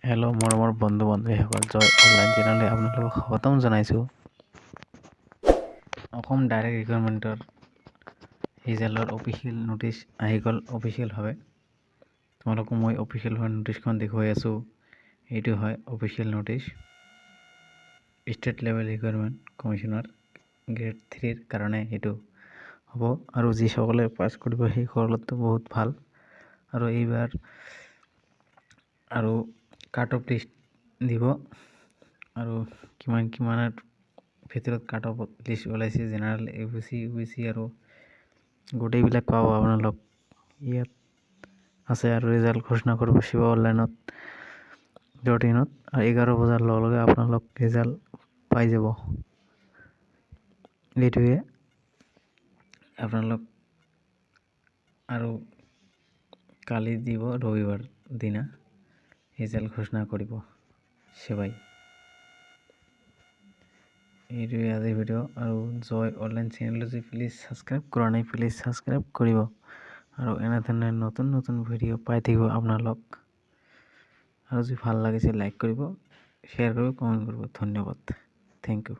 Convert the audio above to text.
Hello' মৰমৰ বন্ধু বান্ধৱীসকল, জয় online চেনেললৈ আপোনালোকক স্বাগতম জনাইছোঁ। অসম ডাইৰেক্ট ৰিক্ৰুইটমেণ্টৰ ৰিজাল্টৰ অফিচিয়েল ন'টিচ আহি গ'ল। অফিচিয়েলভাৱে তোমালোকক মই অফিচিয়েলভাৱে ন'টিচখন দেখুৱাই আছোঁ। এইটো হয় official notice, State Level Recruitment Commissioner Grade 3ৰ কাৰণে এইটো হ'ব। আৰু যিসকলে পাছ কৰিব, সেইসকলতো বহুত ভাল। আৰু এইবাৰ আৰু কাট অফ লিষ্ট দিব আৰু কিমান কিমানৰ ভিতৰত কাট অফ লিষ্ট ওলাইছে, general, A B C, U B C আৰু গোটেইবিলাক পাব আপোনালোক ইয়াত আছে। আৰু ৰিজাল্ট ঘোষণা কৰিব শিৱ অনলাইনত .ইনত আৰু 11 বজাৰ লগে লগে আপোনালোক ৰিজাল্ট পাই যাব। এইটোৱে আপোনালোক আৰু কালি দিব, ৰবিবাৰ দিনা ৰিজাল্ট ঘোষণা কৰিব সেবাই। এইটোৱে আজিৰ ভিডিঅ'। আৰু জয় অনলাইন চেনেলটো যদি প্লিজ ছাবস্ক্ৰাইব কৰা নাই, প্লিজ ছাবস্ক্ৰাইব কৰিব আৰু এনেধৰণে নতুন নতুন ভিডিঅ' পাই থাকিব আপোনালোক। আৰু যদি ভাল লাগিছে, লাইক কৰিব, শ্বেয়াৰ কৰিব, কমেণ্ট কৰিব। ধন্যবাদ, thank U.